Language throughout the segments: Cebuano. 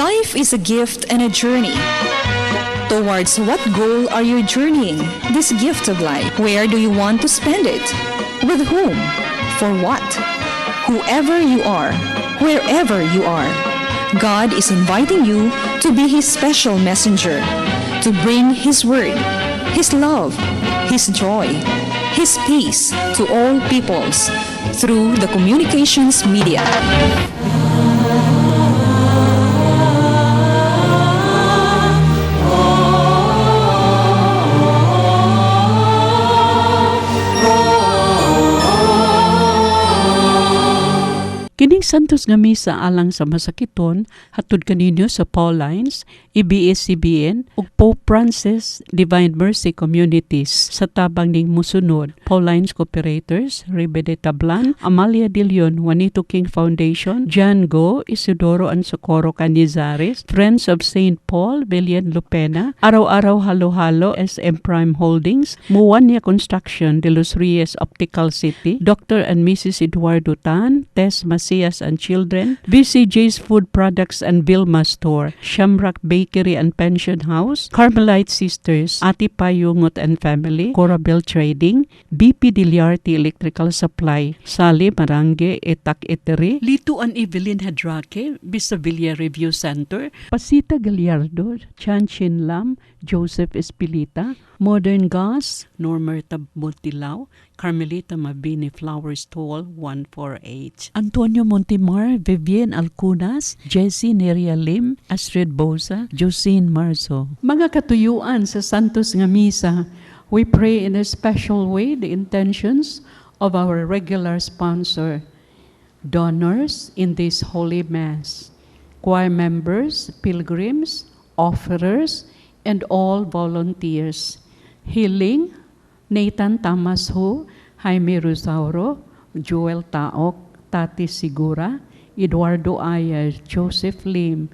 Life is a gift and a journey. Towards what goal are you journeying this gift of life? Where do you want to spend it? With whom? For what? Whoever you are, wherever you are, God is inviting you to be His special messenger, to bring His word, His love, His joy, His peace to all peoples through the communications media. Kining Santos nga Misa alang sa masakiton hatod kaninyo sa Paulines, ABS-CBN ug Pope Francis Divine Mercy Communities sa tabang ning musunod: Paulines Cooperators, Ribe de Tablan, Amalia de Leon, Juanito King Foundation, John Go, Isidoro and Socorro Canizares, Friends of St. Paul, Villian Lupena, Araw-Araw Halo-Halo, SM Prime Holdings, Muwania Construction, De Los Reyes Optical City, Dr. and Mrs. Eduardo Tan, Tess Macias and Children, BCJ's Food Products and Vilma Store, Shamrock Bakery and Pension House, Carmelite Sisters, Ati Payungot and Family, Corabel Trading, BP Diliarte Electrical Supply, Sally Marange, Etak Etere, Lito and Evelyn Hadrake, Villa Review Center, Pasita Gallardo, Chan Chin Lam, Joseph Espilita, Modern Gas, Normerta Montilao, Carmelita Mabini Flower Stall 148, Antonio Montemar, Vivian Alcunas, Jessie Neria Lim, Astrid Bosa, Josine Marzo. Mga katuyuan sa Santos nga Misa, we pray in a special way the intentions of our regular sponsor, donors in this Holy Mass, choir members, pilgrims, offerers, and all volunteers. Healing, Nathan Thomas Ho, Jaime Rosauro, Joel Taok, Tati Sigura, Eduardo Aya, Joseph Lim,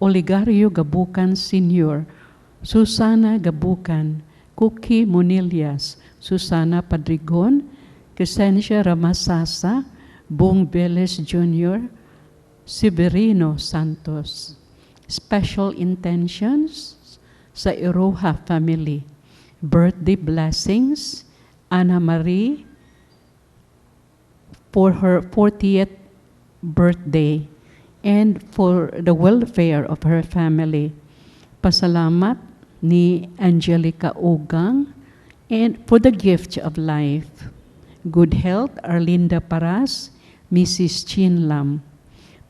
Oligario Gabucan Sr., Susana Gabucan, Cookie Monilias, Susana Padrigon, Crescencia Ramasasa, Bong Velez Jr., Severino Santos. Special intentions sa Iroha family. Birthday blessings, Anna Marie, for her 40th birthday and for the welfare of her family. Pasalamat ni Angelica Ogang and for the gift of life. Good health, Arlinda Paras, Mrs. Chin Lam.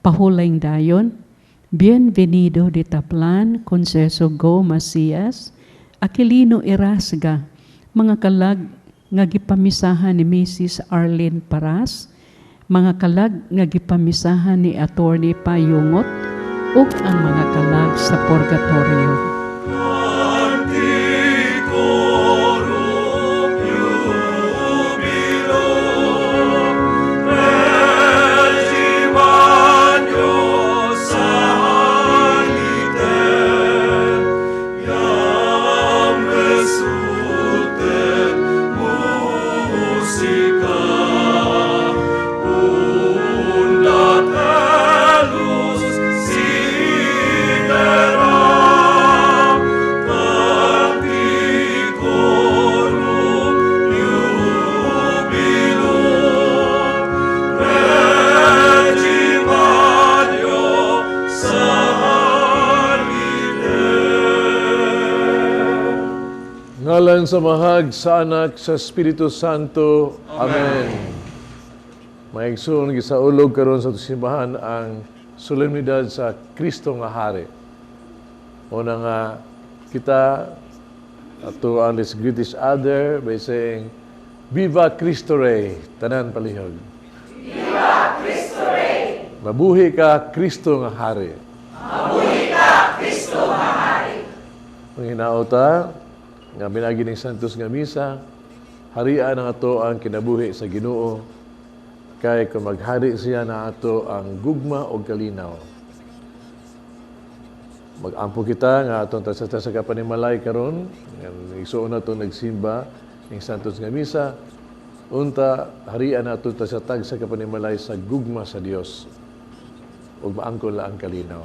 Pahulayng dayon, Bienvenido de Taplan, Conceso Go Macias, Aquilino Erasga, mga kalag nga gipamisahan ni Mrs. Arlene Paras, mga kalag nga gipamisahan ni Attorney Payungot, ug ang mga kalag sa Purgatorio. Canticorum jubilo, Regi Magno salite, iam resultet musica, unda tellus sidera, canticorum jubilo, Regi Magno salite. Ngalan sa Amahag, sa Anak, sa Espiritu Santo. Amen. Mga igsoon, gisaulog karon sa simbahan ang solemnidad sa Kristo nga Hari. Una nga kita ato ang let's greet each other by saying, "Viva Cristo Rey!" Tanan palihog. Viva Cristo Rey! Mabuhi ka, Kristo nga Hari. Mabuhi ka, Kristo nga Hari. Ang hinaota, nga binagi ning Santos nga Misa, harian ang ato ang kinabuhi sa Ginoo, kay kung maghari siya na ato ang gugma o kalinaw. Mag-ampo kita nga atong tasa-tasa ka panimalay karon, nga igsuon nato nagsimba ning Santos nga Misa, unta harian nato ta sa tagsa ka panimalay sa gugma sa Dios ug maangkon la ang kalinaw.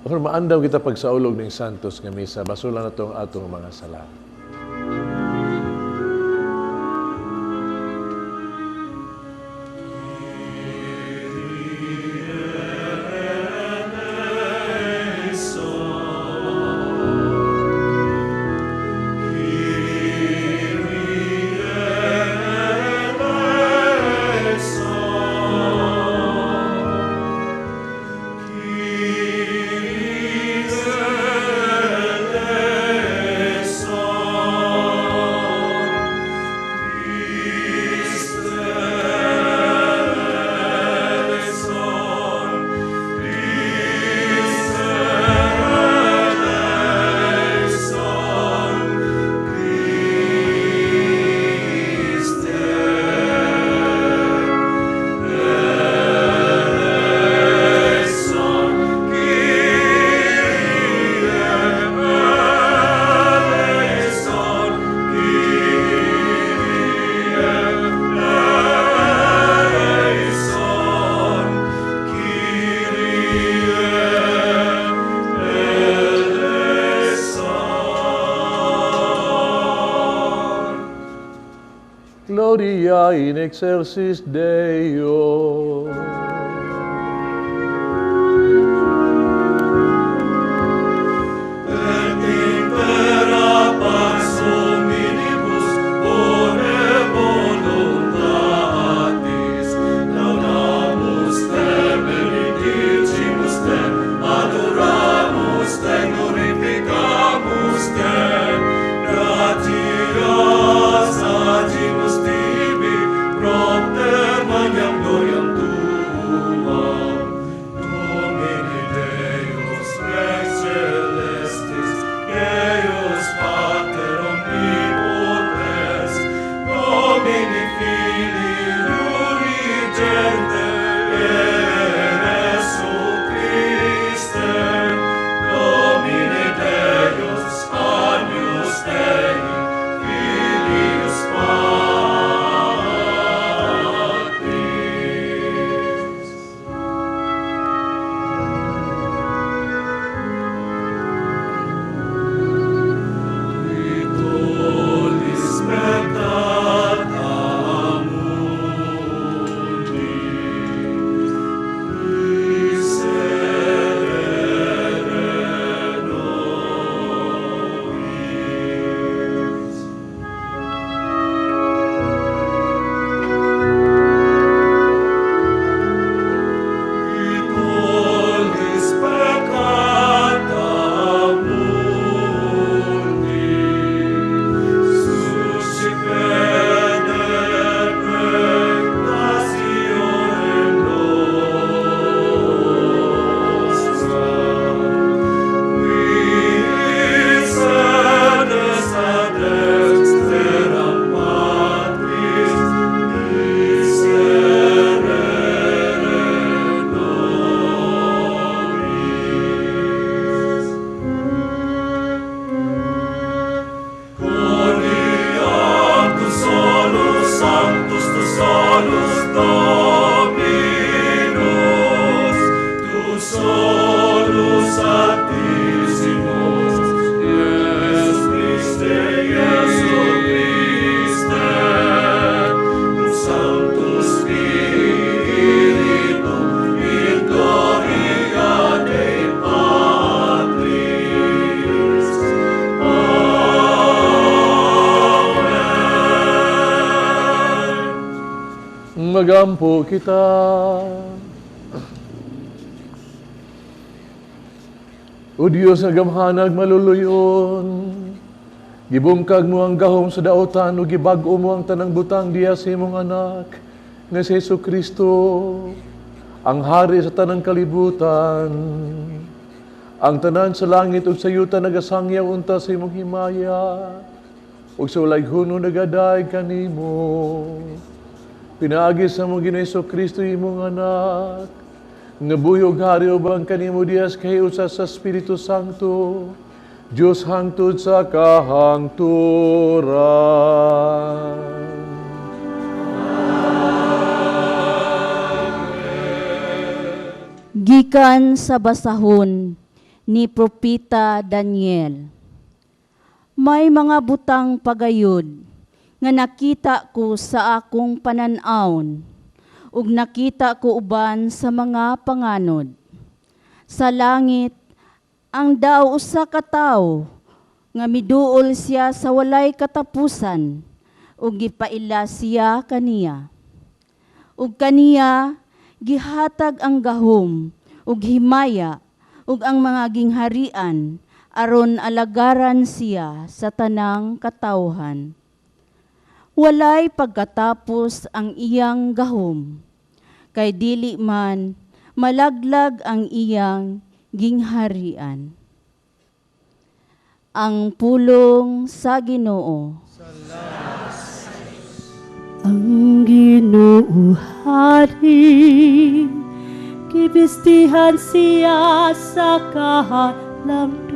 Aron maandaw kita pagsaulog ning Santos nga Misa, basulan nato ang atong mga sala. Gloria in excelsis Deo. Magampo kita. O Diyos nga gamhanag maluluyon, gibungkag mo ang gahom sa daotan o gibag-o mo ang tanang butang diya sa imong anak nga si Hesus Kristo, ang hari sa tanang kalibutan. Ang tanan sa langit ug sa yuta nagasangyaw unta sa imong himaya, ug sa walay huno nagaday kanimo. Pinaagi sa mong Ginoo Hesus Kristo imong anak, nga buhi ug hari uban kanimo dias kay usa sa Espiritu Santo, Dios hangtod sa kahangturan. Gikan sa basahon ni Propeta Daniel. May mga butang pagayod nga nakita ko sa akong panan-awon ug nakita ko uban sa mga panganod. Sa langit, ang daw usa ka tawo nga miduol siya sa walay katapusan ug gipaila siya kaniya. Ug kaniya gihatag ang gahom ug himaya ug ang mga gingharian aron alagaran siya sa tanang katawhan. Walay pagkatapos ang iyang gahom, kay dili man malaglag ang iyang gingharian. Ang pulong sa Ginoo. Ang Ginoo hari, gibistihan siya sa kahalangdon.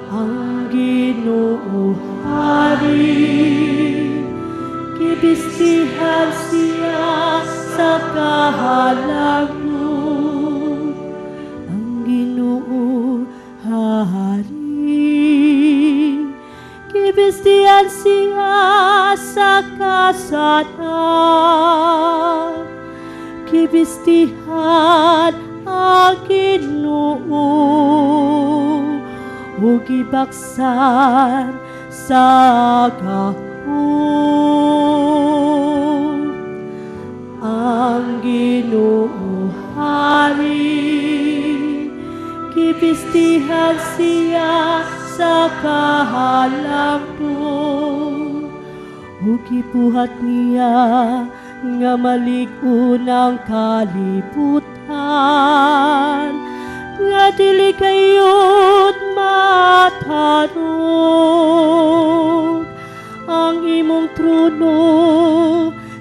Ang Ginoo hari, gibistihan siya sa kahalangdon. Ang Ginoo hari, gibistihan siya sa kasadaan. Gibistihan ang Ginoo ug gibaksan sa gahom. Ang Ginoo hari, gibistihan siya sa kahalangdon ug gibuhat niya nga malig-on ang kalibutan nga dili gayud matarog. Ang imong trono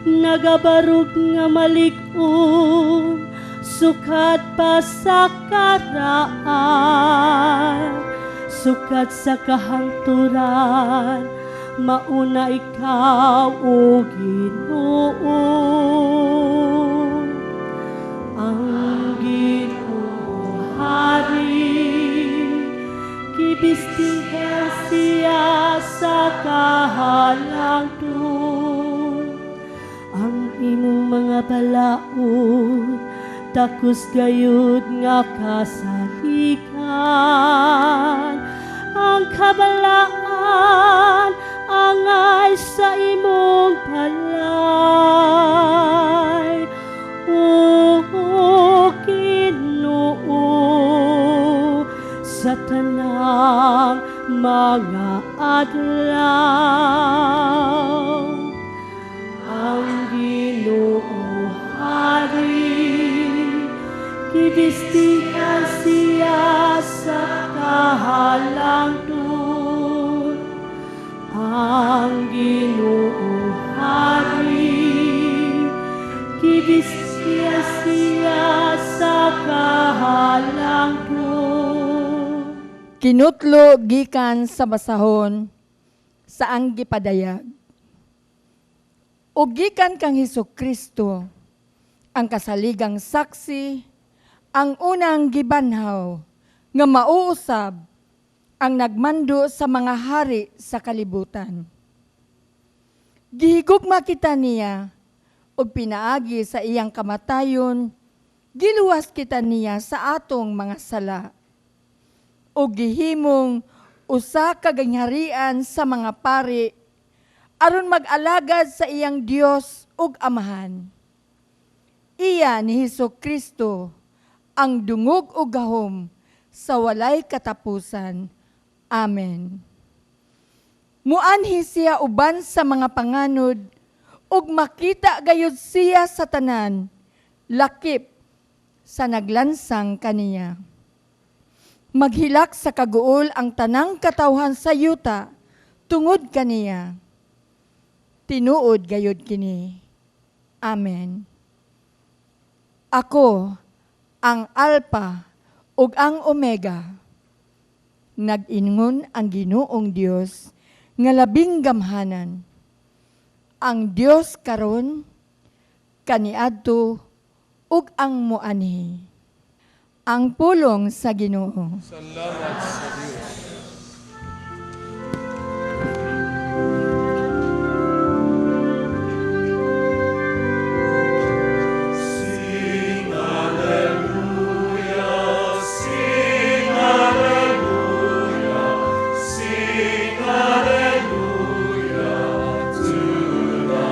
nagabarog nga malig-on sukad pa sa karaan, sukad sa kahangturan, mauna ikaw, O Ginoo. Ang Ginoo hari, gibistihan siya sa kahalangdon. Ang imong mga balaod takos gayud nga kasaligan. Ang kabalaan angay sa imong balay, O Ginoo, sa tanang mga adlaw. Ang Ginoo hari, gibistihan siya sa kahalangdon. Ang Ginoo hari, gibistihan siya sa kahalangdon. Kinutlo gikan sa basahon sa ang gipadayag. Ug gikan kang Hesus Kristo, ang kasaligang saksi, ang unang gibanhaw nga mauusab ang nagmando sa mga hari sa kalibutan. Gihigugma kita niya ug pinaagi sa iyang kamatayon, giluwas kita niya sa atong mga sala ug gihimong usa ka gingharian sa mga pari aron mag-alagad sa iyang Dios ug Amahan. Iya ni Hesus Kristo ang dungog ug gahom sa walay katapusan. Amen. Muanhi siya uban sa mga panganod ug makita gayud siya sa tanan, lakip sa naglansang kaniya. Maghilak sa kaguol ang tanang katawhan sa yuta tungod kaniya. Tinuod gayud kini. Amen. Ako ang Alpha ug ang Omega. Nag-ingon ang Ginoong Dios nga labing gamhanan. Ang Dios karon, kaniadto ug ang muanhi. Ang pulong sa Ginoo. Salamat sa Dios. Sing hallelujah, sing hallelujah, sing hallelujah to the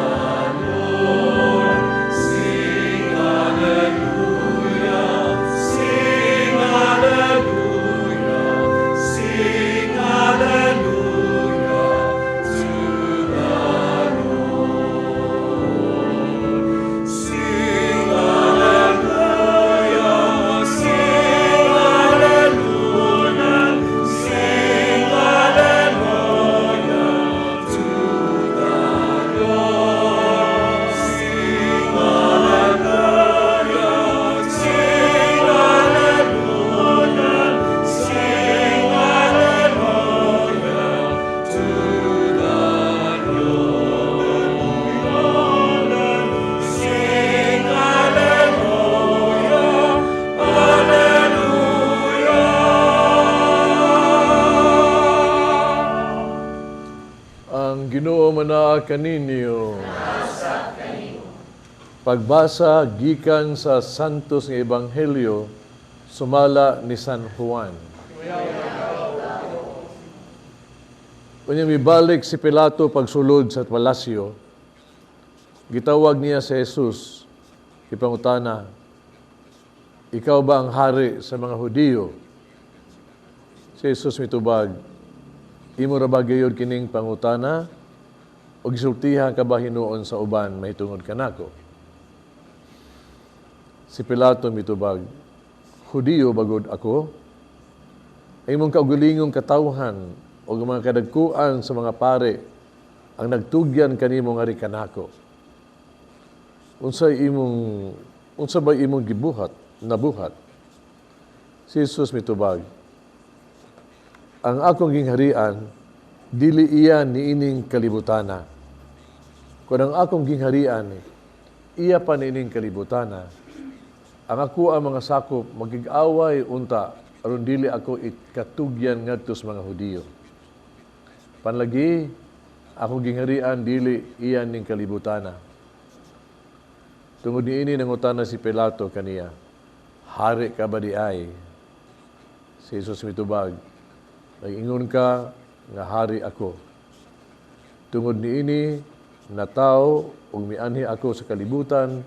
Lord. Sing hallelujah, sing hallelujah, sing hallelujah to the Lord. Sing hallelujah, sing hallelujah, sing hallelujah to the Lord. Sing hallelujah, sing hallelujah, sing hallelujah to the Lord. Sing hallelujah, hallelujah. Ang Ginoo manaa kaninyo. Pagbasa gikan sa Santos nga Ebanghelyo sumala ni San Juan. Unya mibalik si Pilato pagsulod sa palasyo, gitawag niya si Jesus, ipangutana, "Ikaw ba ang hari sa mga Hudiyo?" Si Jesus mitubag, "Imo ra ba gayud kining pangutana o gisultihan ka ba hinuon sa uban mahitungod kanako?" Si Pilato mitubag, "Hudiyo bagod ako? Ang imong kaugalingong katawhan o mga kadagkuan sa mga pare ang nagtugyan kanimo ngari kanako. Unsa ba imong gibuhat, nabuhat?" Si Jesus mitubag, "Ang akong gingharian dili iya niining kalibutana. Kung ang akong gingharian iya pa niining kalibutana, ang ako ang mga sakop magig-away unta aron dili ako ikatugyan ngadto sa mga Hudiyo. Panlagi akong gingharian dili iya ning kalibutana." Tungod niini nangutana si Pilato kaniya, "Hari ka ba di ay?" Si Jesus mitubag, "Nag-ingon ka nga hari ako. Tungod niini natawo ug mianhi ako sa kalibutan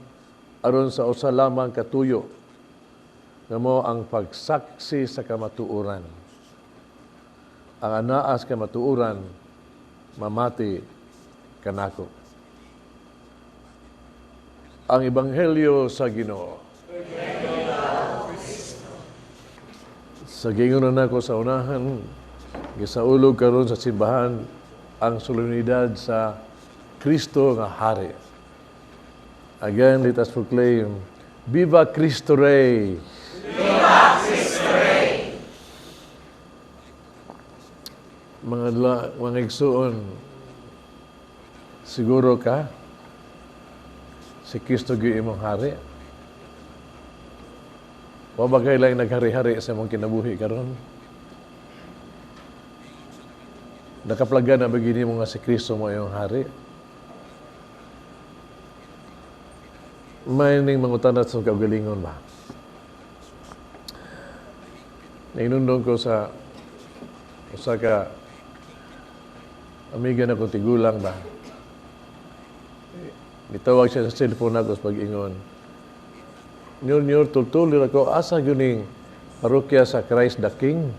aron sa usa lamang katuyo nga mao ang pagsaksi sa kamatuoran. Ang anaa sa kamatuoran mamati kanako." Ang Ebanghelyo sa Ginoo. Sa giingon nako sa unahan, gisaulog karon sa simbahan ang solemnidad sa Kristo nga Hari. Again, let us proclaim, Viva Cristo Rey! Viva Cristo Rey! Mga igsuon, siguro ka si Kristo gyud imong hari? Wa ba kay lang naghari-hari sa imong kinabuhi karon? Nakaplaga na ba gini mo nga si Kristo mo imong hari? May ning mangutana sa kaugalingon ba? Nainundong ko sa usa ka amiga na kong tigulang ba? Gitawag siya sa cellphone nako sa pag-ingon. "Nyor, nyor, tultul ako, asa gyud ning parokya sa Christ the King?"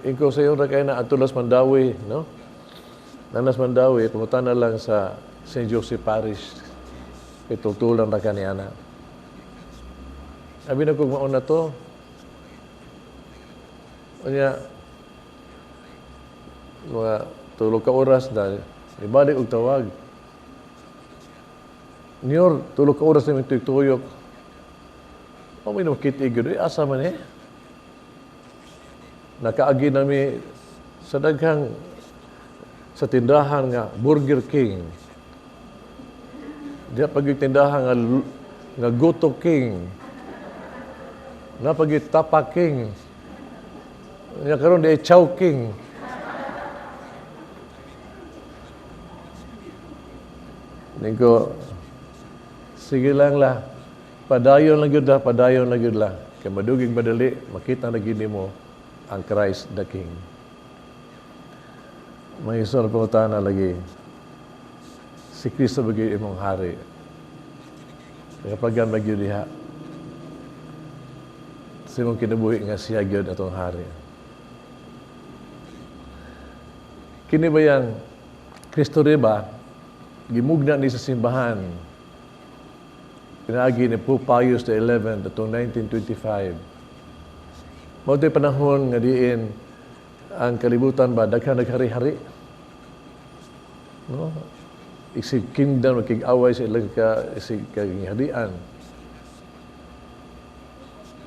Inko sa iyo na kay na atulas Mandaue, no? Nanas Mandaue, pangutana lang sa St. Joseph Parish. Itultulan ra ka ni ana. Abi na kong mauna to. Unya, mga 3 ka oras na, ibalik og tawag. "Nyor, 3 ka oras na may tuyok. O may namakit igod, asa man eh. Nakaagi nami sa daghang sa tindahan nga Burger King. Diya pag tindahan nga nga Goto King. Naa pa gyud Tapa King. Nya karon di Chow King. Niingon ko, sige lang la, padayon lang gyud la, padayon lang gyud la. Kay madugig madali, makita na gyud nimo ang Christ the King. Mga igsoon, pangutana lagi, si Kristo ba gyud imong hari? Nakapagan ba gyud diha sa imong kinabuhi nga siya gyud atong hari? Kini ba yang Kristo ba, gimugna ni sa simbahan, pinaagi ni Pope Pius XI atong 1925. Mao to'y panahon nga diin ang kalibutan ba daghan naghari-hari. No? Isig kingdom nakig-away sa ilang ka isig kagiharian.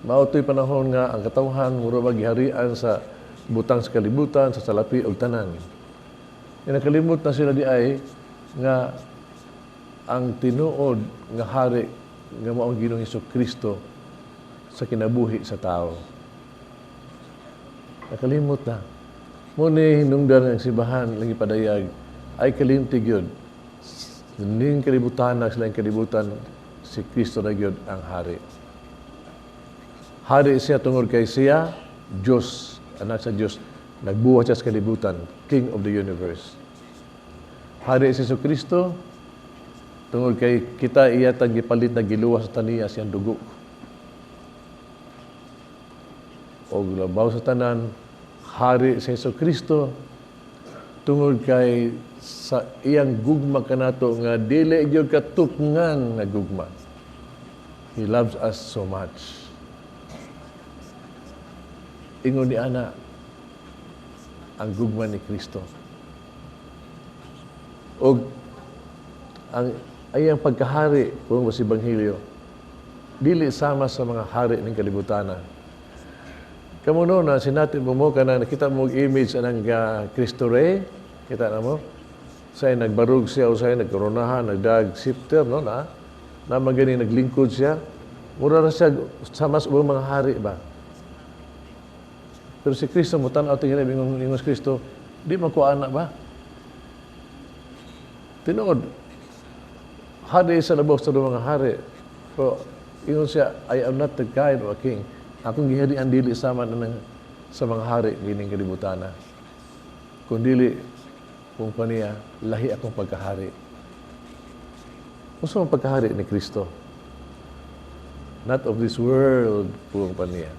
Mao to'y panahon nga ang katawhan mura giharian sa butang sa kalibutan, sa salapi ug tanan. Nakalimot na sila di ay nga ang tinuod nga hari nga mao ang Ginoong Hesus Kristo sa kinabuhi sa tao. Nakalimot na. Mao ni hinungdan ang simbahan lang ipadayag ay kalimti gyud. Ning kalibutan na sila kalibutan, si Kristo na gyud ang hari. Hari siya tungod kay siya Diyos, anak sa Diyos, nagbuhat siya sa kalibutan, King of the universe. Hari si Jesu Kristo tungod kay kita iya tang gipalit na giluwas sa taniya siyang dugo. Og labaw sa tanan, hari si Jesu Kristo tungod kay sa iyang gugma kanato nga dili gyud katupngan nga gugma. He loves us so much. Ingon ni ana ang gugma ni Kristo. Og ang ayang pagkahari kung sa Ebanghelyo dili sama sa mga hari ng kalibutana. Kamo no na sinati mo mo kana nakita mo og image anang Kristo Rey, kita na mo. Say nagbarug siya o say nagkoronahan, nagdag scepter no na. Na magani naglingkod siya. Mura ra siya sama sa ubang mga hari ba. Pero si Kristo mo tan-aw tingali ingon ingon si Kristo, di man ko ana ba? Tinuod, hari sa labaw sa mga hari. Pero ingon siya, "I am not the kind of a king. Akong giharian dili sama na ng, sa mga hari gining kalibutana. Kung dili, kung kaniya, lahi akong pagkahari." Unsa man pagkahari ni Kristo? "Not of this world," kung paniya.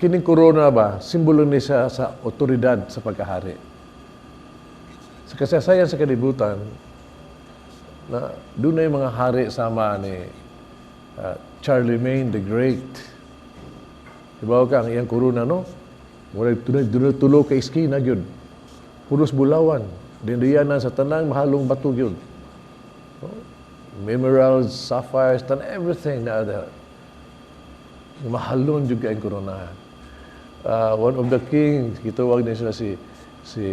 Kining corona ba, simbolo ni siya sa otoridad sa pagkahari. Sa kasaysayan sa kalibutan, na dunay mga hari sama ni Charlemagne the Great. Ibaw ka ang iyang korona, no? Murag tunay dunay tulo ka iskina gyud. Puros bulawan. Dindiyanan sa tanang mahalong bato gyud. No? Emeralds, sapphires, tan everything na ada. Mahalon jud kay ang korona. One of the kings, gitawag din sila si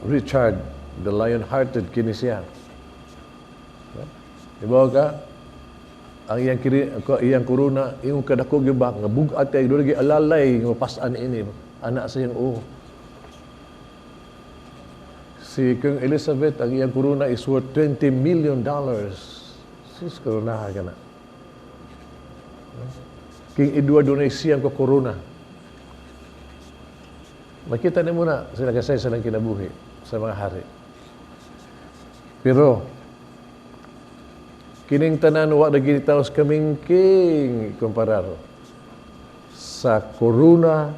Richard the Lion-Hearted kini siya. No? Ibaw ka, ang iyang kiri, iyang korona, iyong kadako gyud ba nga bug-at kay doon alalay nga mapas-an ini ana sa iyang ulo. Si Queen Elizabeth, ang iyang korona is worth $20 million. Sus, korona ka na. King Edward dunay siyang korona. Makita ni mo na sila kasi silang kinabuhi sa mga hari. Pero kining tanan wa na ginitaos kaming king kumparar sa korona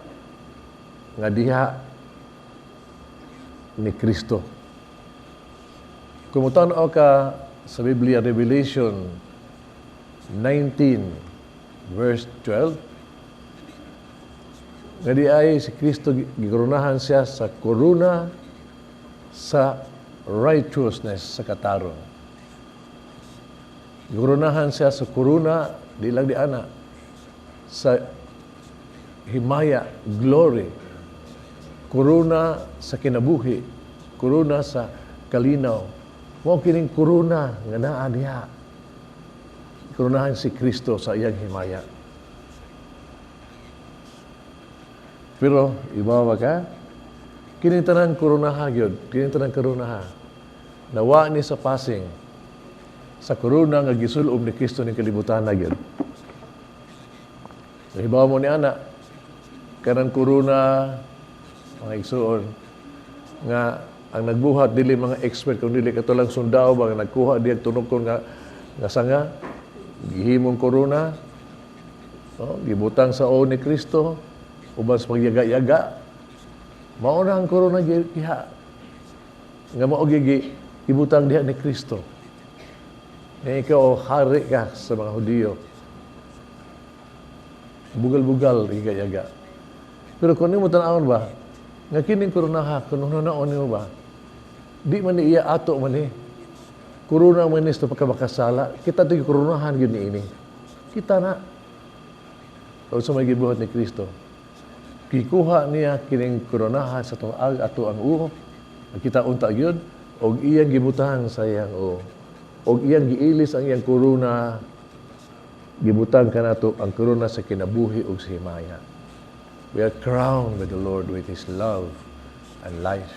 nga diha ni Kristo. Kung mutan-aw ka sa Biblia, Revelation 19 verse 12, nga di ay si Kristo gikoronahan siya sa korona sa righteousness, sa katarong. Gikoronahan siya sa korona, di lang di ana, sa himaya, glory, korona sa kinabuhi, korona sa kalinaw. Mao kining korona nga naa diha. Koronahan si Kristo sa iyang himaya. Pero ibawa ka, kining tanan koronaha gyud, kining tanan koronaha. Nawa ni sa passing sa korona nga gisulob ni Kristo ning kalibutan na gyud. Hibaw mo ni ana, kanang korona, mga igsuon, nga ang nagbuhat dili mga expert kun dili kato lang sundao ba nga nagkuha diag tunokon nga nga sanga gihimong korona, no, gibutang sa o ni Kristo uban sa pagyaga-yaga, mao na ang korona giha nga mao gigi gibutang diha ni Kristo. Nga ikaw hari ka sa mga Hudiyo. Bugal-bugal yaga-yaga. Pero kung nimo tan-awon ba, nga kining koronaha, kung hunaon nimo ba, di man ni iya ato man ni. Korona man ni sa pagkamakasala, kita ito koronahan gyud niini. Kita na. O sa may gibuhat ni Kristo, gikuha niya kining koronaha sa itong ag ato ang uo, kita unta gyud, og iyang gibutang sa iyang uo. Og iyang giilis ang iyang korona, gibutang kanato ang korona sa kinabuhi ug sa himaya. We are crowned by the Lord with His love and life.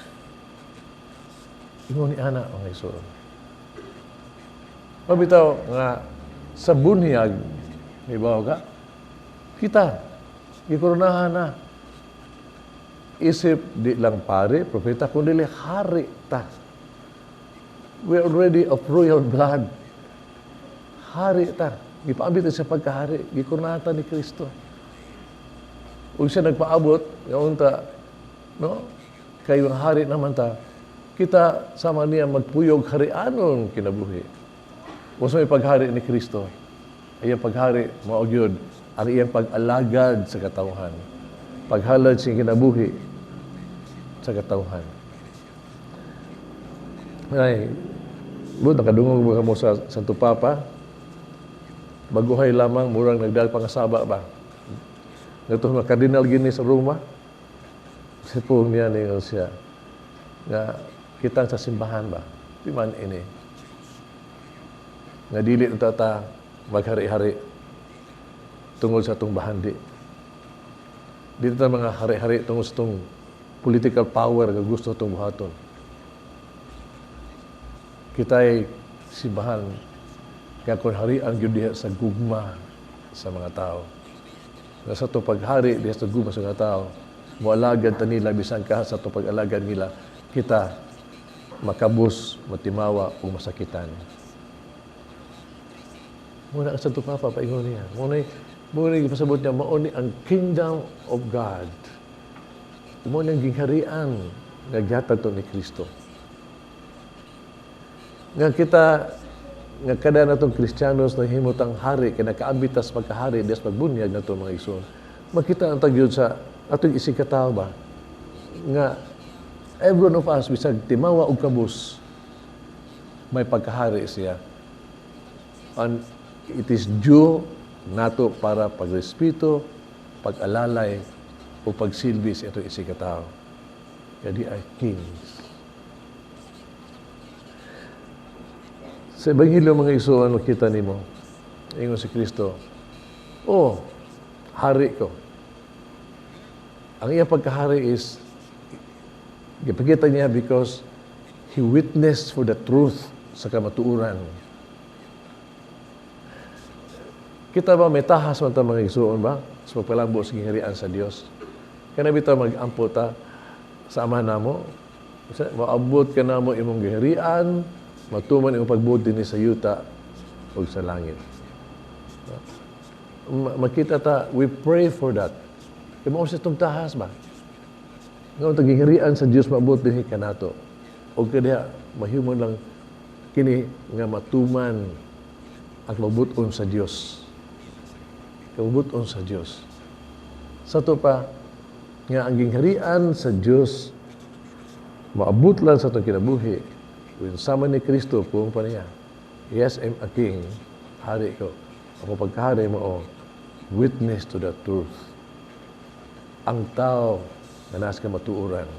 Ingon ni ana, mga igsoon. Mabitaw nga sa bunyag, may bawo ka, kita, gikoronahan na. Isip di lang pare, propeta, kundi hari ta. We are already of royal blood. Hari ta. Gipaabit sa pagkahari, gikoronahan ta ni Kristo. Ug siya nagpaabot, nga unta, no? Kay ang hari naman ta, kita sama niya magpuyog harianon kinabuhi. Unsa may paghari ni Kristo, iyang paghari mao gyud ang iyang pag-alagad sa katawhan. Paghalad sa kinabuhi sa katawhan. Ay, bu, nakadungog ba mo sa Santo Papa? Baguhay lamang, murang nagdal pangasaba ba? Nato mga kardinal gini sa Roma. Si pong niya ningon siya nga kita sa simbahan ba? Di man ini. Nga dili unta ta maghari-hari tungod sa atong bahandi. Dili ta mga hari-hari tungod sa atong political power nga gusto atong buhaton. Kita'y simbahan nga kung harian gyud diha sa gugma sa mga tao. Nga sa atong paghari diha sa gugma sa mga tao, moalagad ta nila bisan ka sa atong pag-alagad nila, kita makabos, matimawa o masakitan. Muna ang Santo Papa, paingon niya. Muna ipasabot niya, mao ni ang Kingdom of God. Mao ni ang gingharian nga gihatag to ni Kristo. Nga kita, nga kada natong Kristiyanos na himutang hari, kay nakaambit tas pagkahari, dias pagbunyag nato mga igsoon. Makita ang tagyod sa atong isig katao ba? Nga every one of us, bisag timawa og kabus, may pagkahari siya. And it is due nato para pagrespeto, pag-alalay, o pagsilbi sa itong isig katao. Kaya di ay kings. Sa Ebanghelyo mga igsoon, makita nimo, ingon si Kristo, oh, hari ko. Ang iyang pagkahari is, gipakita niya because he witnessed for the truth sa kamatuoran. Kita ba may tahas man ta mga igsoon ba sa pagpalambo sa gingharian sa Dios? Kana bitaw mag-ampo ta sa Ama namo? Maabot ka namo imong gingharian, matuman imong pagbuot dinhi sa yuta ug sa langit. Makita ta, we pray for that. Kaya mao sa itong tahas ba? Nga ang gingharian sa Dios maabot dinhi kanato. Og kaniya mahimong lang kini nga matuman ang mabuton sa Dios. Kabubuton sa Dios. Sa to pa, nga ang gingharian sa Dios maabot lang sa itong kinabuhi. Kung sama ni Kristo, puong pa niya. Yes, I'm a king. Hari ko. Ako pagkahari mo, oh, witness to the truth. Ang tao na nasa kamatuoran.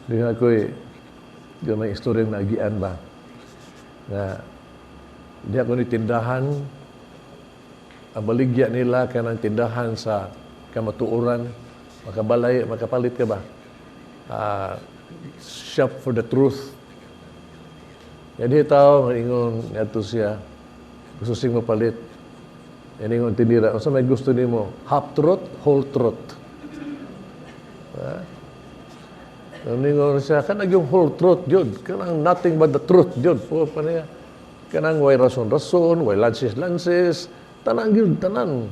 Di nga ako'y, di may istoryang naagian ba, nga di ako ni tindahan, ang baligya nila kanang tindahan sa kamatuoran, makabalay, makapalit ka ba? Shop for the truth. Ya di tao, ingon ngadto siya, gusto siyang mapalit. Yan ingon tindera, unsa may gusto nimo? Half truth, whole truth? Ha? Ningon siya, kanang yung whole truth, yun. Kanang nothing but the truth, yun. Po pa niya. Kanang way rason-rason, way lansis-lansis, tanan yun, tanan.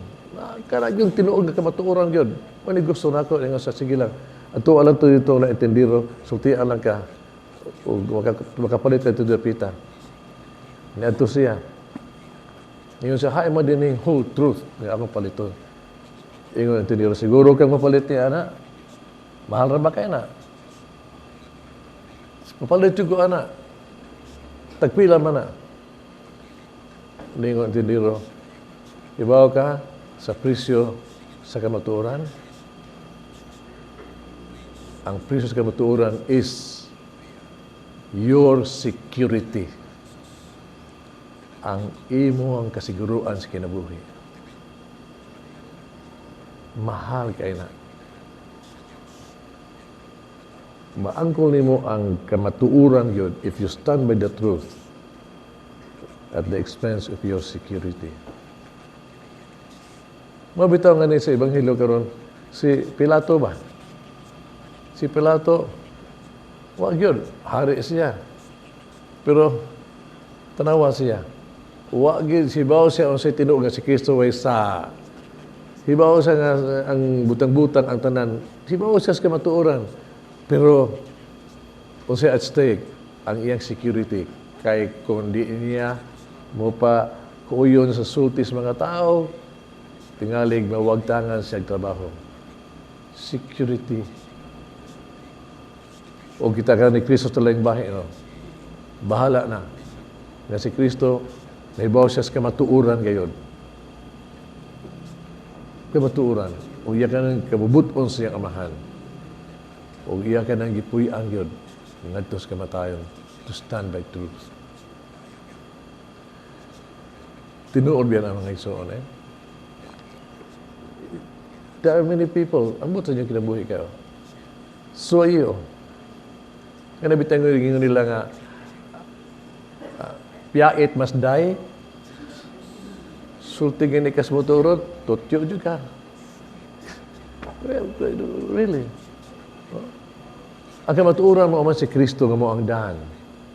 Kanang yung tinuod nga kamatuoran yun. Mani gusto nako, ingon sa sige lang. Ato alang to dito na intendiro, sultian lang ka. O makapalit ka ito pita. Niadto siya. Ingon siya, hain mo din yung whole truth nga akong paliton. Ingon ang tindero, siguro kang mapalit niya, ana. Mahal ra ba kay na? Mapalit ko, ana. Tagpila man na. Ningon ang tindero, ibaw ka sa presyo sa kamatuoran. Ang presyo sa kamatuoran is your security. Ang imo ang kasiguruan sa kinabuhi. Mahal kay na. Maangkol nimo ang kamatuoran yun if you stand by the truth at the expense of your security. Mabitaw nga ni sa Ebanghelyo karon si Pilato ba? Si Pilato, wag yun, hari siya. Pero tanawa siya. Wa gyud hibaw siya unsay tinuod nga si Kristo way sa. Hibaw siya nga ang butang-butang ang tanan. Hibaw siya sa kamatuoran. Pero unsay at stake ang iyang security kay kung di niya mo pa kuuyon sa sulti sa mga tao, tingalig mawagtangan siya trabaho. Security. O kita ka ni Kristo sa laing bahi, no? Bahala na. Nga si Kristo, nahibaw siya sa kamatuoran gayon. Kamatuoran. O iya ka ng kabubuton sa iyang amahan. O iya ka ng gipuy-ang yun. Ngadto sa kamatayon to stand by truth. Tinuod biyan ang mga igsoon, eh? There are many people, ambot sa inyong kinabuhi kayo. So iyo. Kaya nabitang nyo nila nga, piyait mas day, sulti gini kas motorot, tutyo jud ka. Really? Ang kamatuoran mo man si Kristo nga mo ang daan.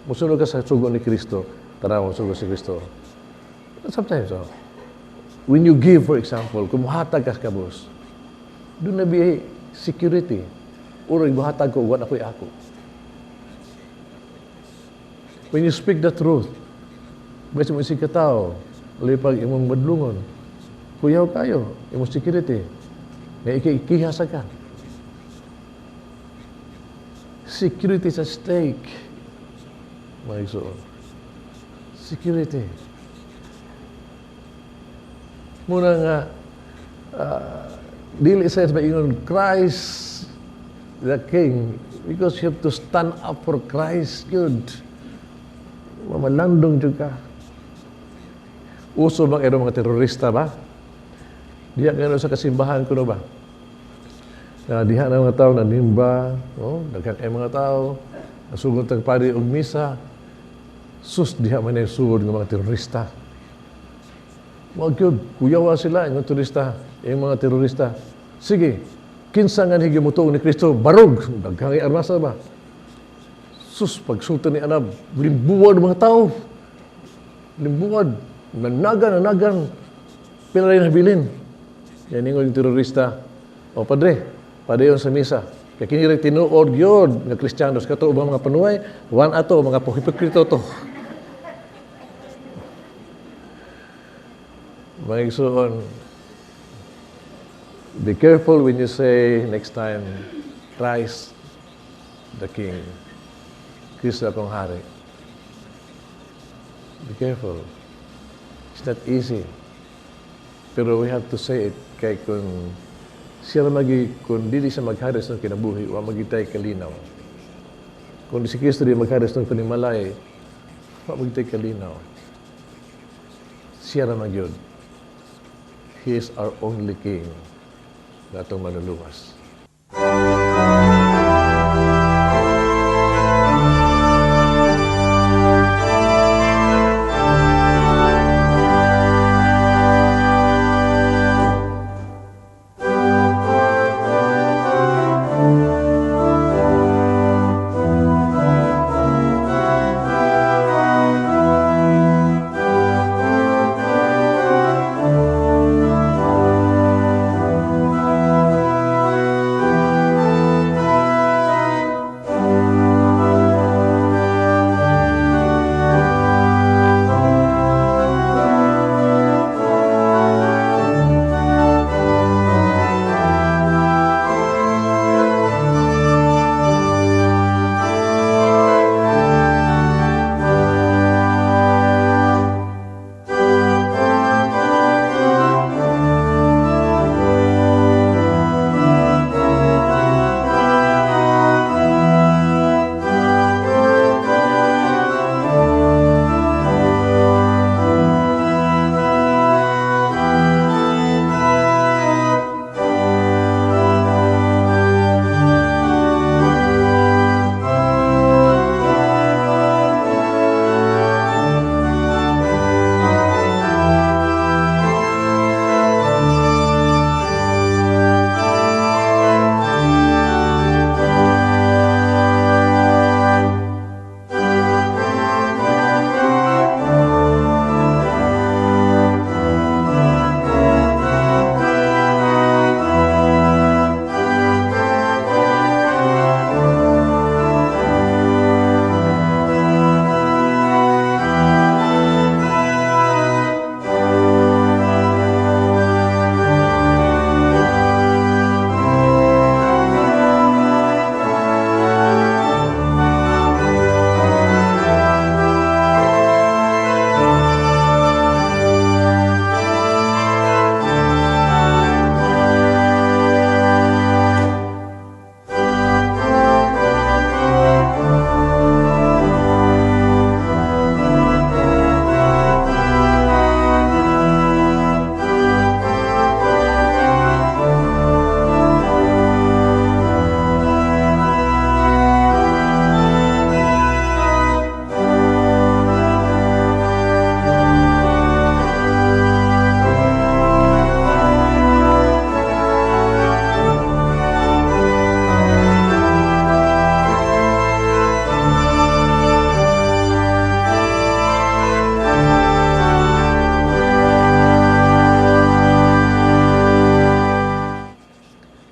Musunod ka sa sugo ni Kristo, tara mo sugo si Kristo. Sometimes, oh, when you give, for example, kung muhatag ka sa kabus, doon na be security. Uro, muhatag ko, wala ko'y ako. When you speak the truth, basta mo isig katao, lipag imong madlungon, kuyaw kayo, imong security, nga ikiha sa ka. Security is at stake. Mga igsoon. Security. Muna nga, dili sa maingon Christ the King, because you have to stand up for Christ, good. Mamalandong jud ka. Uso bang ero mga terorista ba? Diha nga sa kasimbahan kuno ba? Na diha na mga tao nanimba, oh, daghang kay mga tao, nasugod tag pari og misa. Sus, diha man ay sugod ng mga terorista. Wag yun, kuyawa sila, yung turista, yung mga terorista. Sige, kinsa nga higi mutuo ni Kristo, barog, daghang armasa ba? Sus, pagsulta ni Anab, limbuwad mga tao. Limbuwad, nanagan, nanagan, pila rin habilin. Yan ingon yung terorista. O padre, padayon sa misa. Kaya kini rin tinuod yun nga Kristiyanos, kato ubang mga panuay, wan ato, mga hipokrito to. Mga igsoon, be careful when you say next time, Christ the King. Kristo akong hari. Be careful. It's not easy. Pero we have to say it kay kung siya magi, kung dili siya maghari sa kinabuhi, wa magitay kalinaw. Kung si Kristo di maghari sa panimalay, wa magtay kalinaw. Siya ra man gyud. He is our only King na atong manluluwas.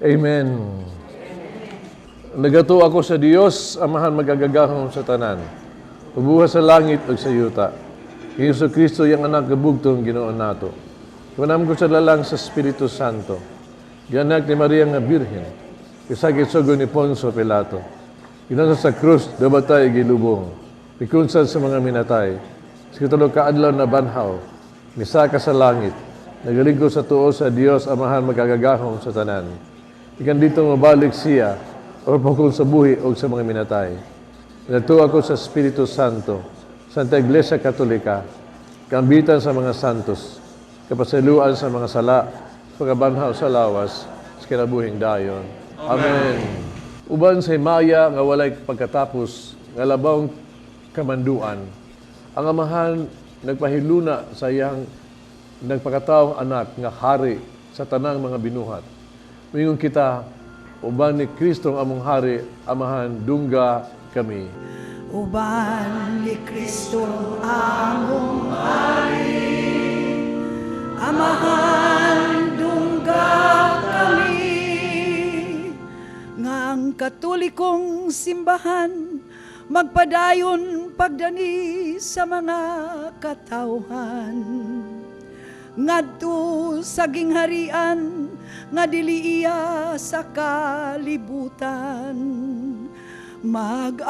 Amen. Nagatuo ako sa Dios, Amahan magagagahom sa tanan. Ubuha sa langit ug sa yuta. Hesus Kristo iyang anak gabugtong Ginoo nato. Ipanam ko sa lalang sa Espiritu Santo. Gianak ni Maria nga Birhen. Isagit sugo ni Poncio Pilato. Ginasa sa krus, dabatay gilubong. Mikunsan sa mga minatay. Sa katulo ka adlaw na banhaw. Misaka sa langit. Nagalingkod sa tuo sa Dios, Amahan magagagahom sa tanan. Ikan dito mabalik siya, o pagkul sa buhi o sa mga minatay. Natuwa ko sa Espiritu Santo, Santa Iglesia Katolika, kambitan sa mga santos, kapasiluan sa mga sala, pagkabanhaw sa lawas, sa kinabuhing dayon. Amen. Uban sa himaya nga walay pagkatapos, nga labawng kamanduan, ang Amahan nagpahiluna sa iyang nagpakataong anak nga hari sa tanang mga binuhat. Mingon kita, uban ni Kristo ang among hari, Amahan, dungga kami. Uban ni Kristo among hari, Amahan, dungga kami. Nga ang Katolikong simbahan magpadayon pagdani sa mga katawhan. Ngadto sa gingharian nga dili iya sa kalibutan. Mag-ampo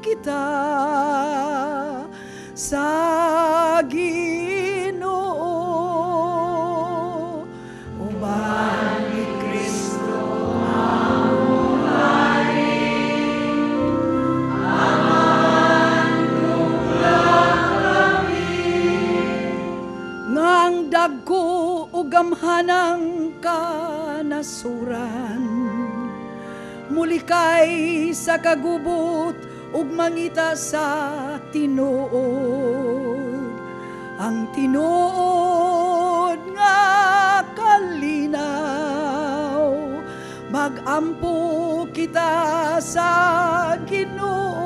kita sa Ginoo. Uban ni Kristo among hari, kalibutan. Mulikay sa kagubot ug mangita sa tinuod. Ang tinuod nga kalinaw, magampo kita sa Ginoo.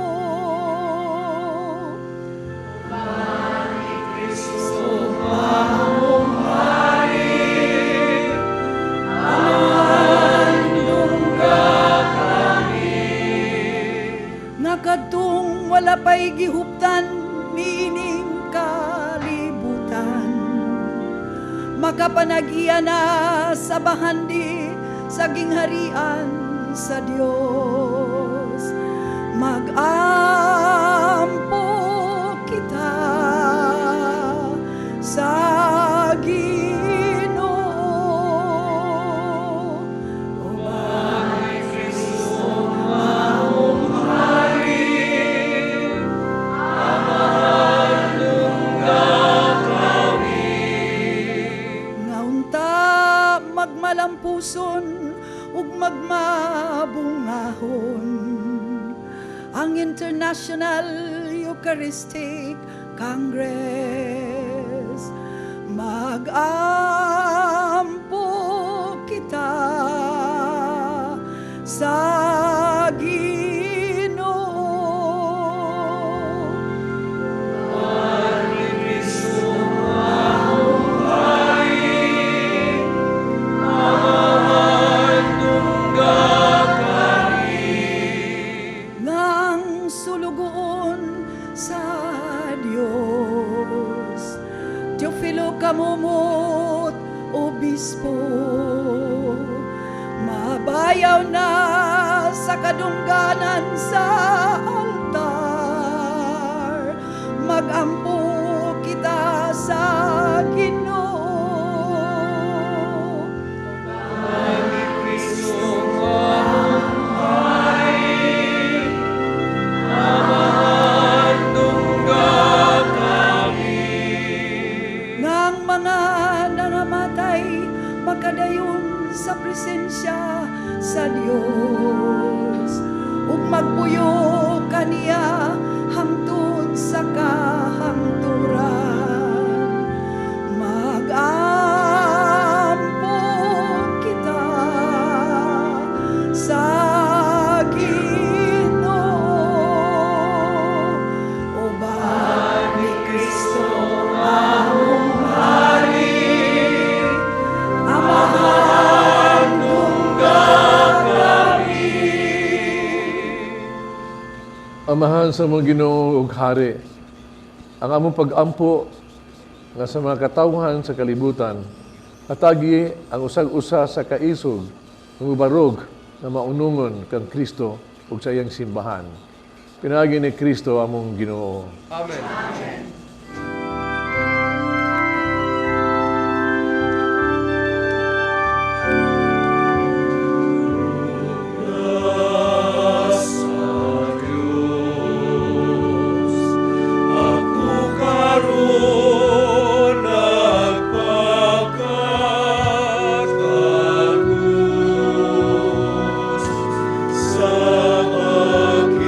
Nga kadtong wala pa'y gihuptan niining kalibutan, makapanag-iya na sa bahandi sa gingharian sa Dios. Mag-ampo kita sa Ginoo. Nga unta magmalampuson ug magmabungahon ang International Eucharistic Congress. Mag-ampo kita sa Ginoo. Ngang sulugoon sa Dios. Teofilo Camomot, Obispo, mabayaw na sa kadungganan sa altar. Magampo kita sa Ginoo. Ngang mga nangamatay makadayon sa presensya sa Dios ug magpuyo kaniya hangtod sa kahangturan. Mag-ampo kita sa Ginoo. Uban ni Kristo among hari, Amahan kami. Amahan sa among Ginoo ug Hari, ang among pag-ampo nga sa mga katawhan sa kalibutan, hatagi ang usag-usa sa kaisog ng mubarog na maunungon kang Kristo ug sa iyang simbahan. Pinaagi ni Kristo among Ginoo. Amen. Sa Diyos, ako karon nagpakatagos sa pakikatubang.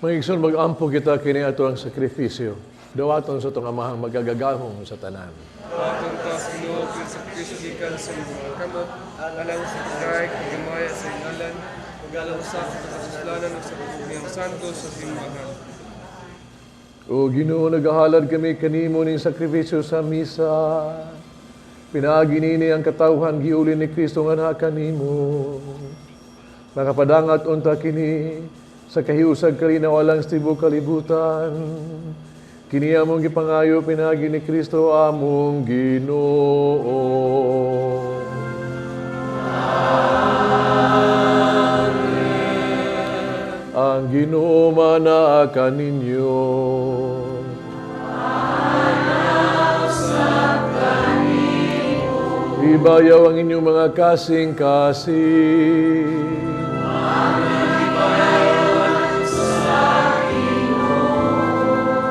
Mga igsoon, mag-ampo kita kini ato ang sakripisyo. Dawaton sa atong Amahang magagagahom sa tanan. Dawaton ta sa Ginoo kay sa Kristo gikan sa imong mga kamot, alang sa pagdayeg ug himaya sa ngalan, ug alang sa kasuslanan ug sa kapugnayang santo sa simbahan. O Ginoo, nagahalad kami kanimo ning sakripisyo sa misa. Pinaagi nini ang katawhan giulin ni Kristo nga anak kanimo. Makapadangat unta kini sa kahiusag kalinaw alang sa tibuok kalibutan. Kini among gipangayo pinaagi ni Kristo among Ginoo. Amen. Ang Ginoo manaa kaninyo. Ibayaw ang inyong mga kasing-kasing.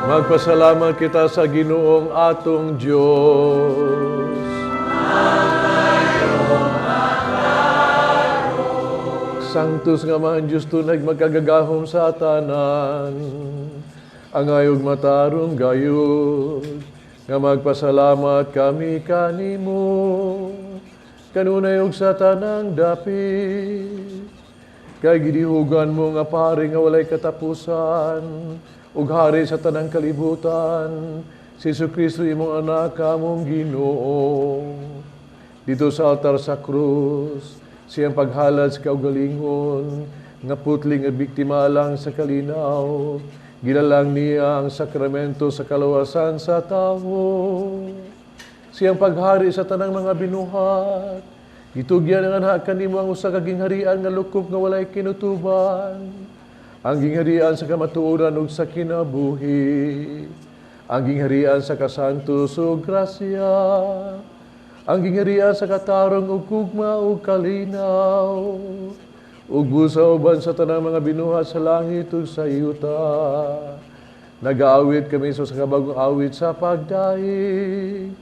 Magpasalamat kita sa Ginoong atong Diyos. Sanctus nga mahan Diyos tunay magkagagahom sa tanan. Angayog matarong gayud, nga magpasalamat kami kanimo, kanunay og sa tanang dapit. Kay gidihugan mo nga pare nga walay katapusan, ug hari sa tanang kalibutan, si Jesucristo imong anak among Ginoo. Dito sa altar sa krus, siyang paghalad sa kaugalingon, nga putli nga biktima lang sa kalinaw, gilalang niya ang sakramento sa kalawasan sa tawo. Siyang paghari sa tanang mga binuhat, gitugyan ang anak kanimo ang usa ka gingharian nga lukop nga walay kinutuban. Ang gingharian sa kamatuoran ug sa kinabuhi, ang gingharian sa kasantos ug grasya, ang gingharian sa katarong ug gugma ug kalinaw, ug busa uban sa tanang mga binuhat sa langit ug sa yuta. Nagaawit kami sa kabagong awit sa pagdaig.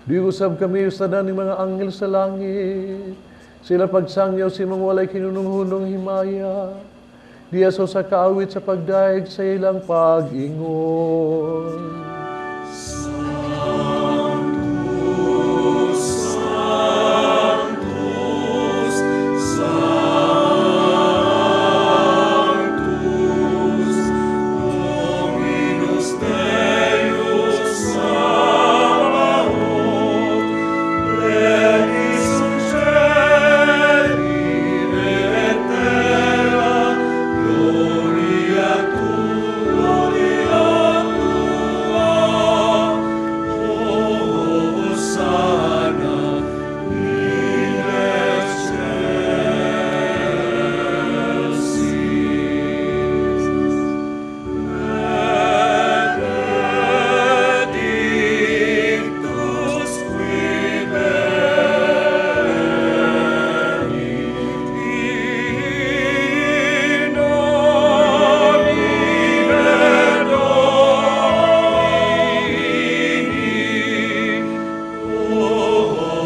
Di usab kami sa tanan ng mga anghel sa langit. Sila pagsangyaw sa imong walay kinunong-hunong himaya. Diya sa kaawit sa pagdaig sa ilang pag-ingon. Sanctus, Sanctus, Sanctus, Dominus Deus Sabaoth, pleni sunt caeli et terra, gloria tua, Hosanna in excelsis. Benedictus qui venit in nomine Domini,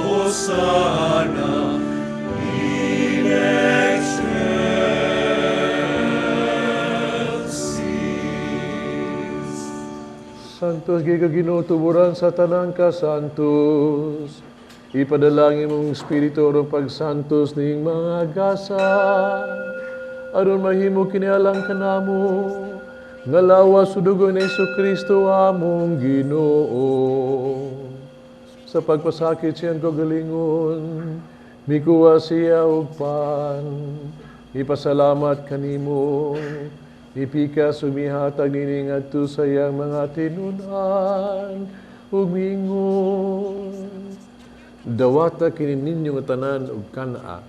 Hosanna in excelsis. Santos gyud ka Ginoo tuburan sa tanang kasantos. Ipadalangin mong espiritu aron pagsantos ning mga gasa. Aron mahimo kini alang kanamo nga lawas ug dugo ni Kristo among Ginoo. Sa pagpasakit siyang kagalingon, mikuha siya og pan. Ipasalamat kanimo, ipika sumihatag nini ngadto sa iyang mga tinun-an ug miingon. Dawata kini ninyo nga tanan og kan-a,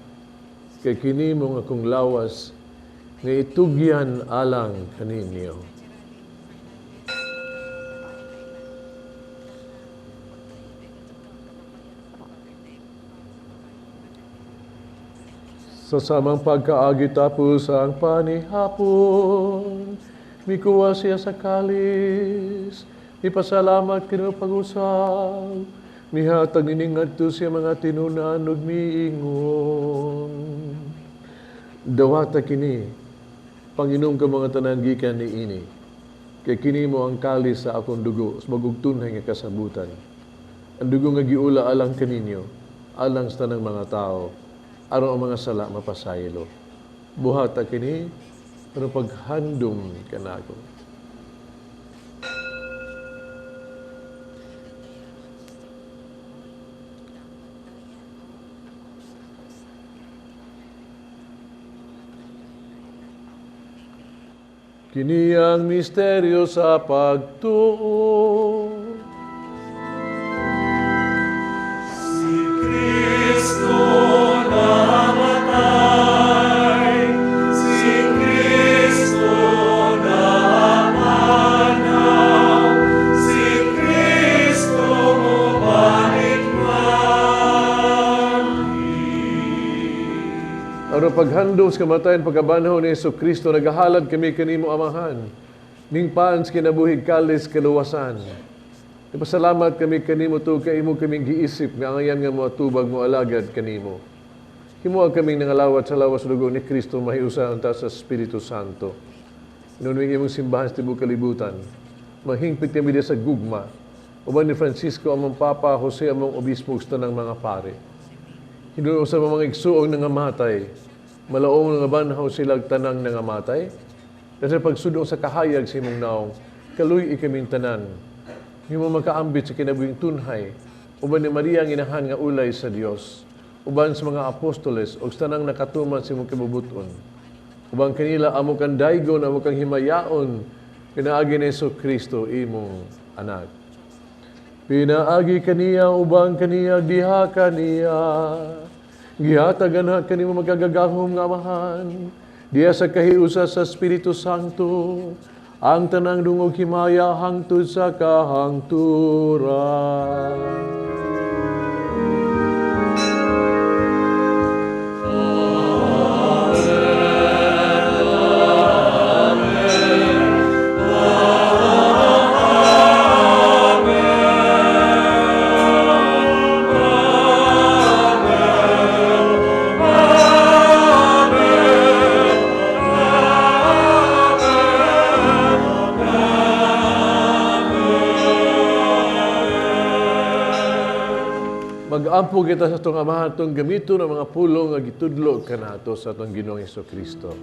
kay kini mao ang akong lawas nga itugyan alang kaninyo. Sa samang pagkaagi tapos ang panihapon, mikuha siya sa kalis, ipasalamat kini pag-usab, mihatag nining ngadto siya mga tinun-an ug miingon. Dawata kini, Panginom ka mga tanan gikan niini. Kay kini mo ang kalis sa akong dugo sa bagong tunhay nga kasabutan. Ang dugo nga giula alang kaninyo, alang sa tanang mga tao, aron ang mga sala mapasaylo. Buhata kini, pero paghandom kanako. Kini ang misteryo sa pagtuo. Si Kristo namatay, si Kristo napanaw, si Kristo mobalik mali. Aron paghandom sa kamatayon pagkabanhaw ni Hesus Kristo, nagahalad kami kanimo Amahan, ning paan sa kinabuhi kalis kaluwasan. Ipasalamat kami kanimo tungod kay imo kaming giisip nga angayan nga moatubag mo alagad kanimo. Himoa kaming nangalawat sa lawas dugo ni Kristo mahiusa unta sa Espiritu Santo. Inunuing imong simbahan sa tibuok kalibutan. Mahingpit kami diha sa gugma. Uban ni Francisco among Papa, Jose among Obispo ug sa tanang mga pare. Hinuon sa mga igsuong nangamatay, malaong nga banhaw sila tanang nangamatay. Dahil sa pagsudong sa kahayag sa imong naong, kaluy-i kaming tanan. Himo makaambit sa kinabuhing tunhay, uban ni Maria ang inahan nga ulay sa Dios, uban sa mga apostoles ug sa tanang nakatuman sa imong kabubuton. Uban kanila amo kang daygon, amo kang himayaon, pinaagi ni Hesus Kristo imong anak. Pinaagi kaniya ubang kaniya diha kaniya. Gihatagan ha kanimo magkagagahom nga Amahan. Diha sa kahiusa sa Espiritu Santo, ang tanang dungog himaya hangtod sa kahangturan. Mag-ampo kita sa atong Amahan atong gamiton ang mga pulong nga gitudlo kanato sa atong Ginoong Hesukristo.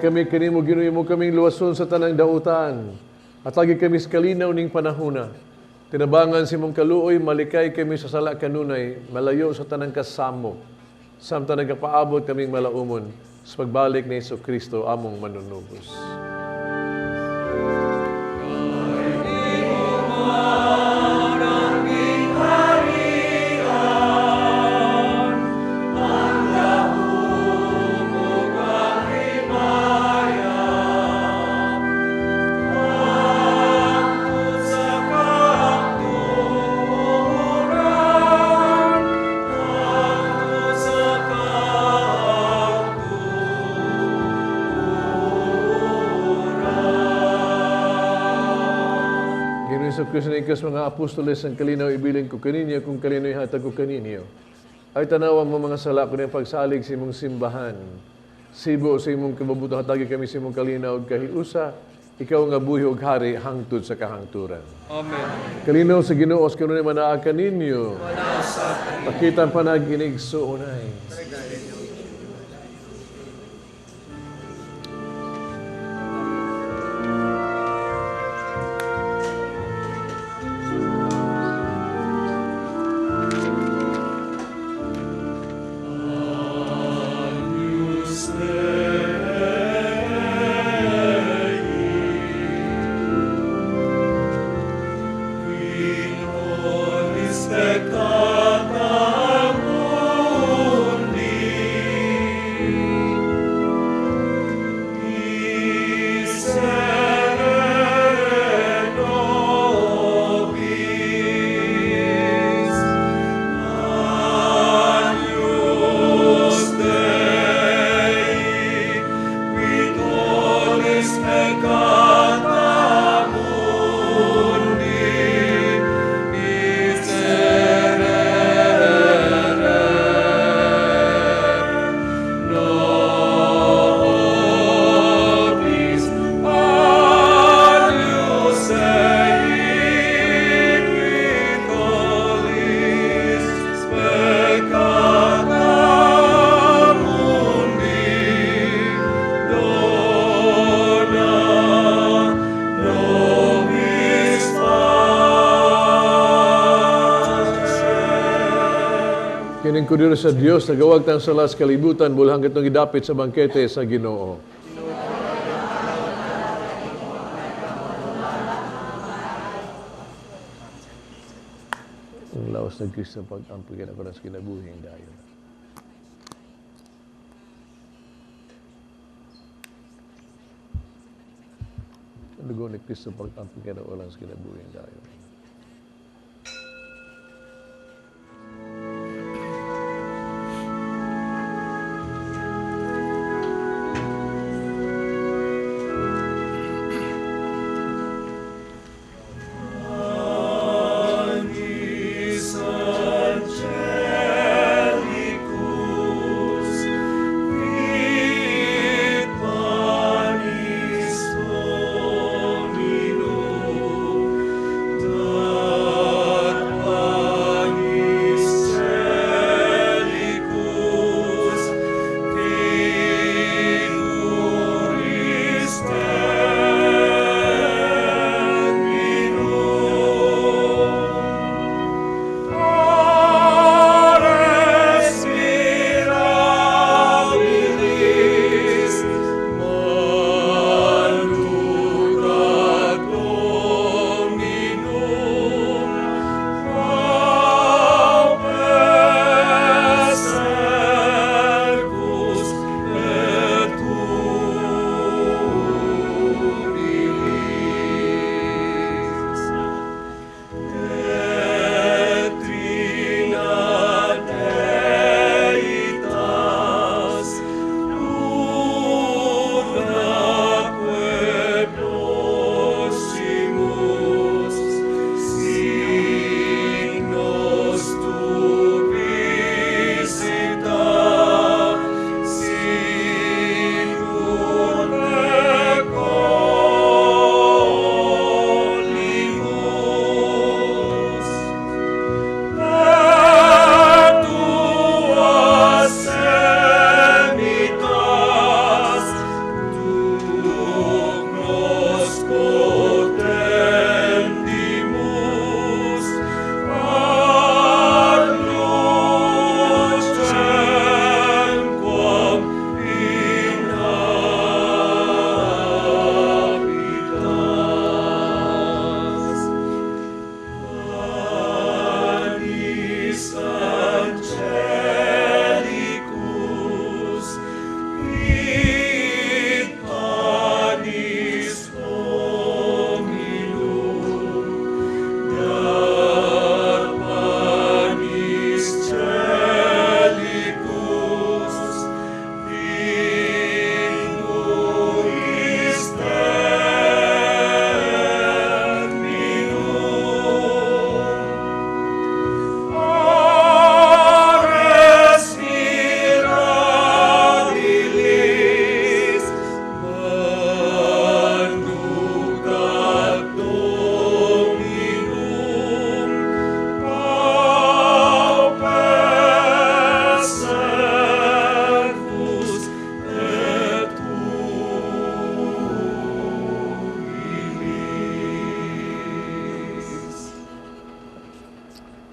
kami kanimo, Ginoo, imo kaming luwason sa tanang dautan. Hatagi kami sa kalinaw ning panahona. Tinabangan sa imong kaluoy, malikay kami sa sala kanunay, malayo sa tanang kasamo. Samtang nagapaabot kaming malaumon sa pagbalik ni Hesus Kristo among manunubos. Ginoo Hesus Kristo na ikas mga apostoles ang kalinaw ibilin ko kaninyo kung kalinaw ihatag ko kaninyo. Ay tanawa mo mga sala ko ng pagsalig sa imong simbahan. Sibo sa imong kababuto hatagi kami sa imong kalinaw ug kahiusa. Ikaw nga buhi ug hari hangtod sa kahangturan. Amen. Kalinaw sa Ginoo sa kanunay manaa kaninyo. Pakita ang panaginig suunay. Peccata mundi, miserere nobis, Agnus Dei, qui tollis peccata mundi, miserere nobis, Agnus Dei, qui tollis peccata mundi, dona nobis pacem. Kining kordero sa Dios nagawagtang sala sa kalibutan bulhang katong gidapit sa bangkete sa Ginoo. Ang lawas ng Kristo pag-ampugin ako ng kinabuhing dayon. Ang dugo ni Kristo pag-ampugin ako lang sa kinabuhing dayon. Panis angelicus, fit panis Dominum,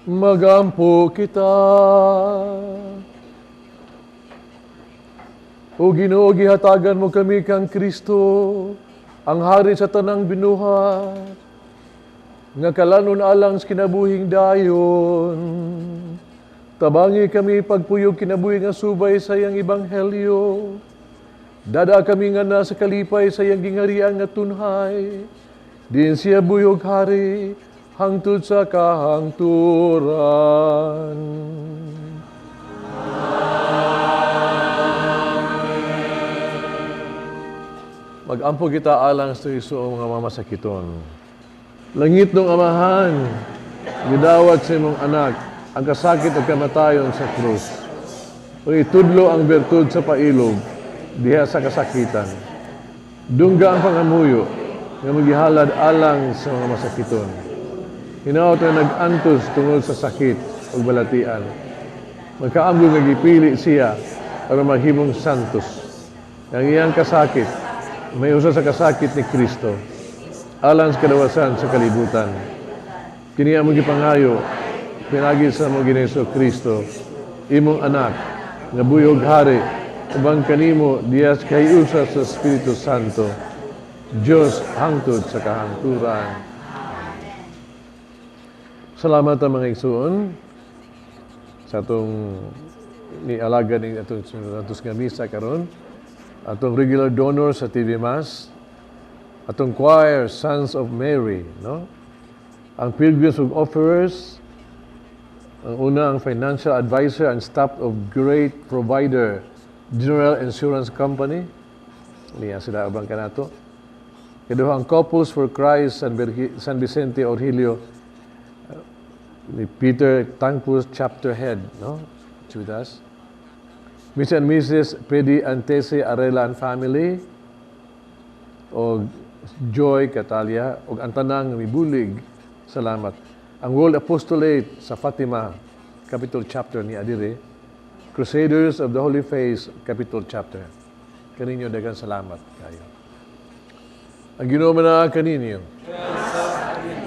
Magampo kita. O Ginoo, gihatagan mo kami kang Kristo, ang hari sa tanang binuhat, nga kalanon alang sa kinabuhing dayon. Tabangi kami pagpuyog kinabuhi nga subay sa iyang ebanghelyo. Dada kami nga nasa kalipay sa iyang gingarian nga tunhay. Diin siya buyog hari, hangtod sa kahangturan. Magampo kita alang sa isuong mga mamasakiton. Langit ng Amahan, gidawat sa imong anak, ang kasakit ug kamatayon sa krus. O itudlo ang bertud sa pailog, diha sa kasakitan. Dungga ang pangamuyo, nga magihalad alang sa mga masakiton. Hinaot nga nag-antos tungod sa sakit ug balatian. Magkaamgo nga gipili siya aron mahimong santos. Ang iyang kasakit, may usa sa kasakit ni Kristo, alang sa kadawasan sa kalibutan. Kini among gipangayo, pinagi sa among Ginoong Hesus Kristo, imong anak, nga buyog hari, ubang kanimo dias kahiusa sa Espiritu Santo, Dios hangtod sa kahangturan. Salamat ang mga igsuon sa atong nialaga ning atong atong nga misa karon, atong regular donor sa TV Mass, atong choir Sons of Mary, no? Ang pilgrims ug offerers, ang una ang financial advisor and staff of Great Provider General Insurance Company, niya sila abang kanato. Kaduha ang Couples for Christ San Vicente Orhilio, ni Peter Tangpus chapter head, no? With us. Mr. and Mrs. Pedi Antese Arela and family, o Joy Catalia, o ang tanang mibulig, salamat. Ang World Apostolate sa Fatima, Capital Chapter ni Adire, Crusaders of the Holy Face, Capital Chapter. Kaninyo daghang salamat kayo. Ang Ginoo manaa kaninyo.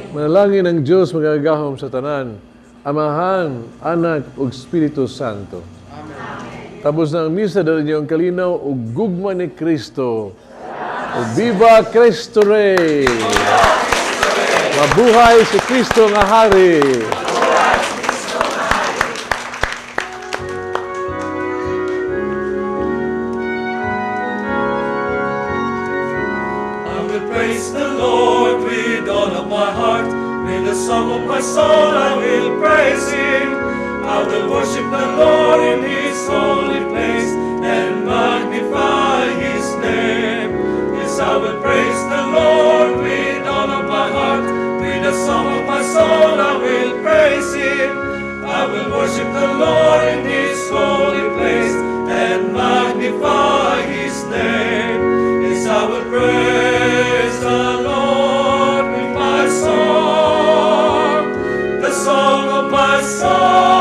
Manalangin ang Diyos magagahom sa tanan, Amahan, Anak ug Espiritu Santo. Amen. Tapos na ang misa, dala niyo ang kalinaw ug gugma ni Kristo. O Viva Cristo Rey! Mabuhay si Kristo nga Hari! I will praise the Lord with all of my heart. With the song of my soul I will praise Him. I will worship the Lord in His holy place and magnify His name. Yes, I will praise the Lord with all of my heart. With the song of my soul I will praise Him. I will worship the Lord in His holy place and magnify His name. Yes, I will praise the Lord with my song, the song of my soul.